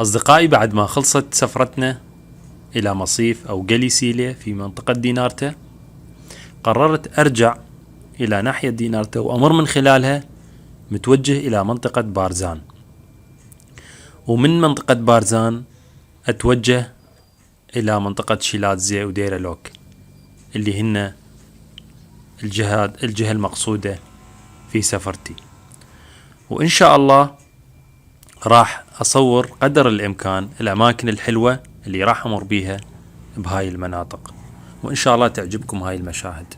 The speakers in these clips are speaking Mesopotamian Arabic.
أصدقائي، بعد ما خلصت سفرتنا إلى مصيف أو قلي سيليا في منطقة دينارتا، قررت أرجع إلى ناحية دينارتا وأمر من خلالها متوجه إلى منطقة بارزان، ومن منطقة بارزان أتوجه إلى منطقة شيلاتزي وديرة لوك اللي هن الجهة المقصودة في سفرتي. وإن شاء الله راح أصور قدر الإمكان الأماكن الحلوة اللي راح أمر بيها بهاي المناطق، وإن شاء الله تعجبكم هاي المشاهد.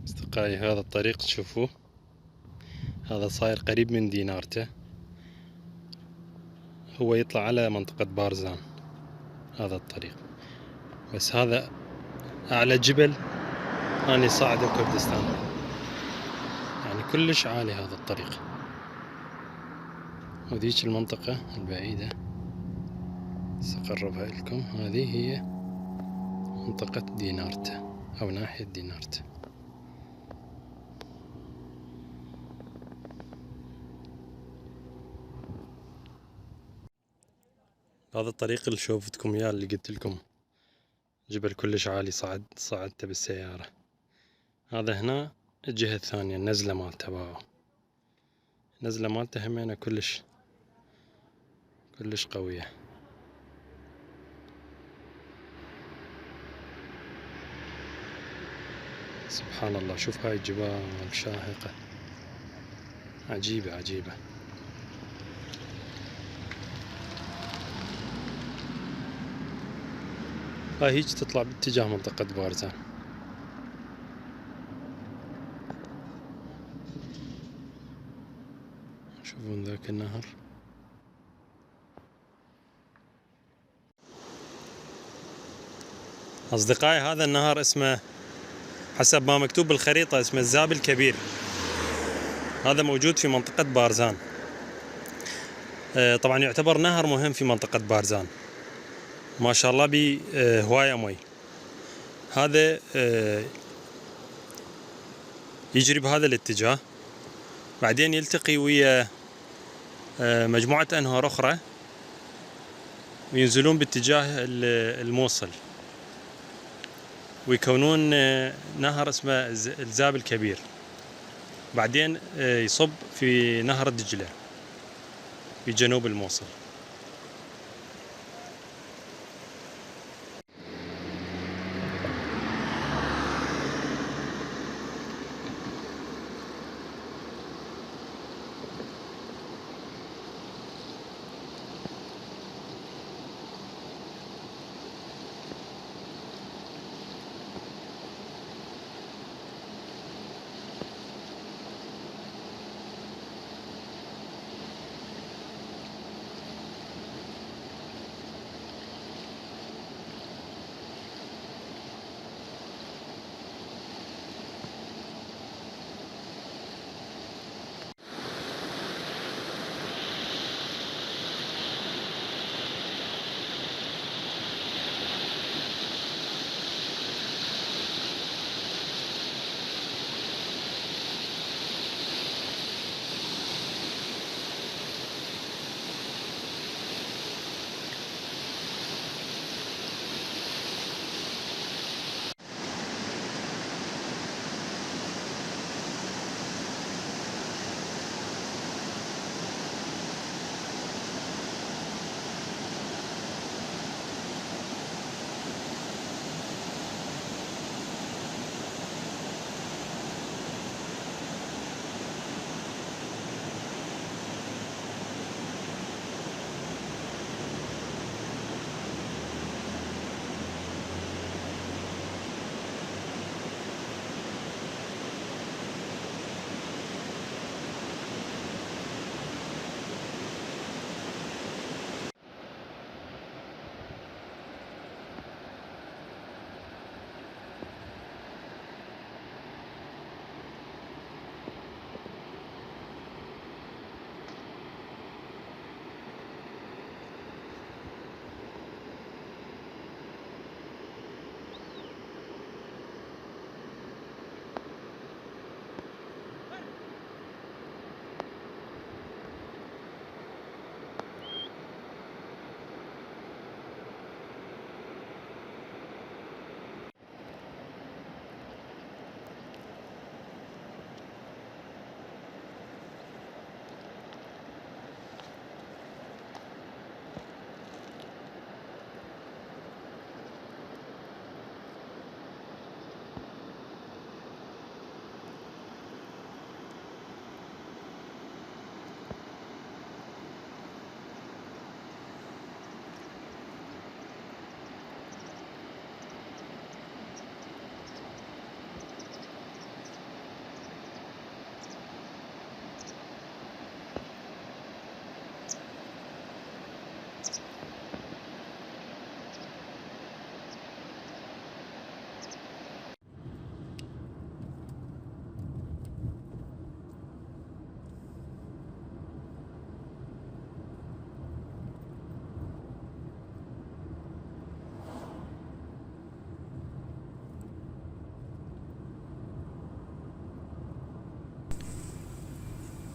أصدقائي، هذا الطريق تشوفوه، هذا صاير قريب من دينارتا، هو يطلع على منطقة بارزان هذا الطريق، بس هذا أعلى جبل أنا صاعده بكردستان، يعني كلش عالي هذا الطريق. وذيك المنطقة البعيدة سأقربها لكم، هذه هي منطقة دينارتا أو ناحية دينارتا. هذا الطريق اللي شوفتكم اياه اللي قلت لكم جبل كلش عالي صعدته بالسيارة، هذا هنا الجهة الثانية النزلة مالته باو، النزلة مالته همينة كلش قوية. سبحان الله، شوف هاي الجبال شاهقة عجيبة. هاي هيج تطلع باتجاه منطقة بارزان. شوفون ذاك النهر، أصدقائي هذا النهر اسمه حسب ما مكتوب بالخريطة اسمه الزاب الكبير، هذا موجود في منطقة بارزان. طبعا يعتبر نهر مهم في منطقة بارزان، ما شاء الله بي هواية مي. هذا يجري بهذا الاتجاه، بعدين يلتقي ويا مجموعة أنهار أخرى وينزلون باتجاه الموصل ويكونون نهر اسمه الزاب الكبير، بعدين يصب في نهر الدجلة في جنوب الموصل.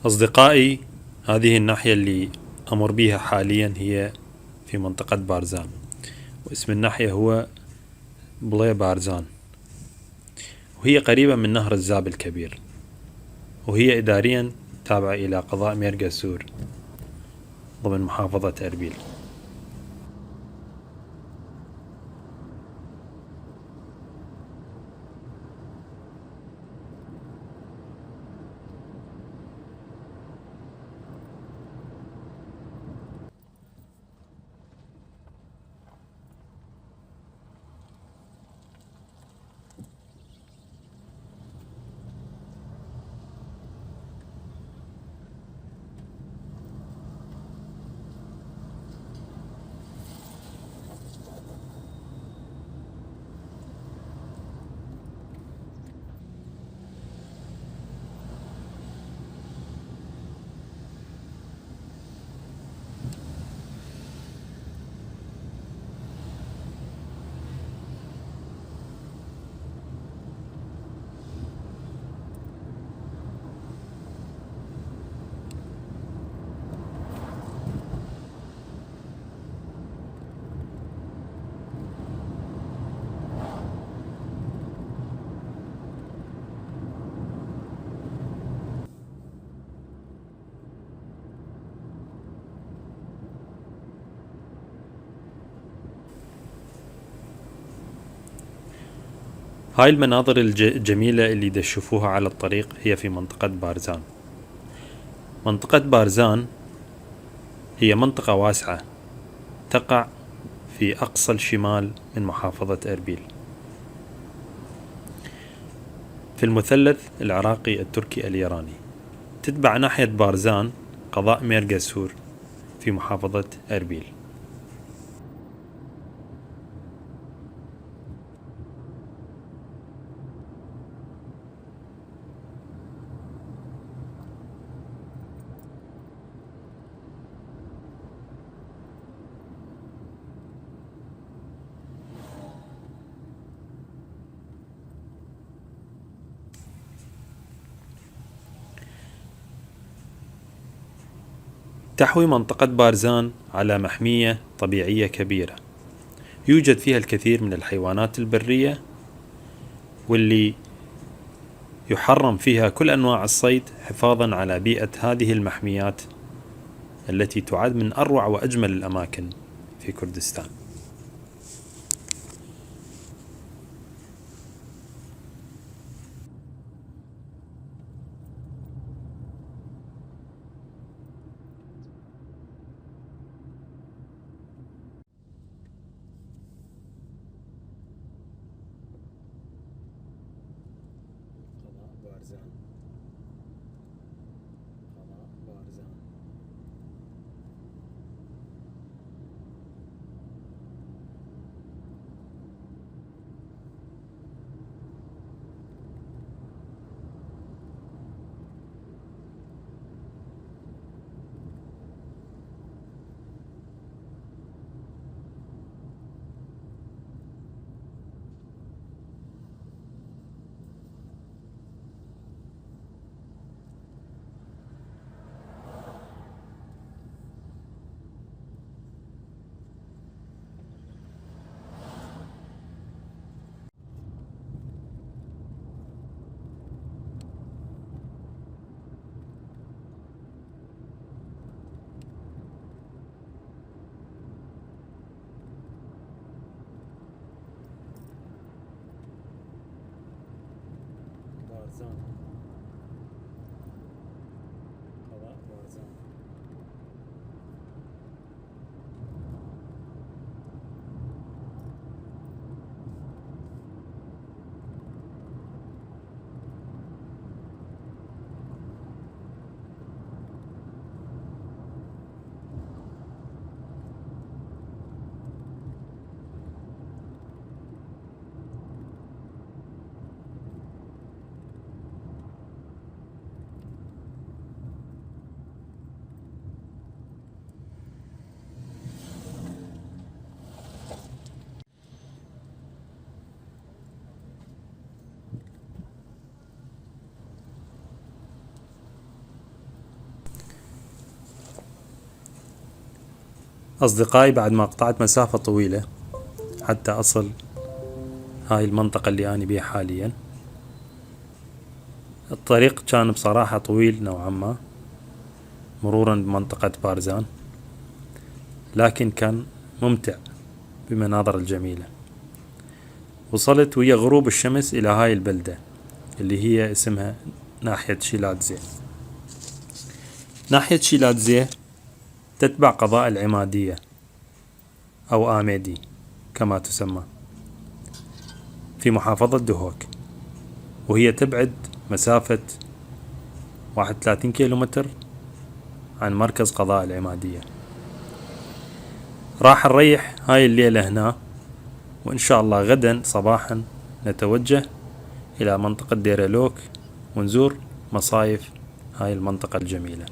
أصدقائي، هذه الناحية اللي أمر بها حاليا هي في منطقة بارزان، واسم الناحية هو بلي بارزان، وهي قريبة من نهر الزاب الكبير، وهي إداريا تابعة إلى قضاء ميرغاسور ضمن محافظة أربيل. هاي المناظر الجميلة اللي تشوفوها على الطريق هي في منطقة بارزان. منطقة بارزان هي منطقة واسعة تقع في أقصى الشمال من محافظة أربيل، في المثلث العراقي التركي الإيراني. تتبع ناحية بارزان قضاء ميرغاسور في محافظة أربيل. تحوي منطقة بارزان على محمية طبيعية كبيرة يوجد فيها الكثير من الحيوانات البرية، واللي يحرم فيها كل أنواع الصيد حفاظا على بيئة هذه المحميات التي تعد من أروع وأجمل الأماكن في كردستان. أصدقائي بعد ما قطعت مسافة طويلة حتى أصل هاي المنطقة اللي أنا بيها حاليا، الطريق كان بصراحة طويل نوعا ما مرورا بمنطقة بارزان، لكن كان ممتع بمناظر الجميلة. وصلت ويا غروب الشمس إلى هاي البلدة اللي هي اسمها ناحية شيلاتزي. ناحية شيلاتزي تتبع قضاء العمادية أو آميدي كما تسمى في محافظة دهوك، وهي تبعد مسافة 31 كيلومتر عن مركز قضاء العمادية. راح نريح هاي الليلة هنا، وإن شاء الله غدا صباحا نتوجه إلى منطقة ديرلوك ونزور مصايف هاي المنطقة الجميلة.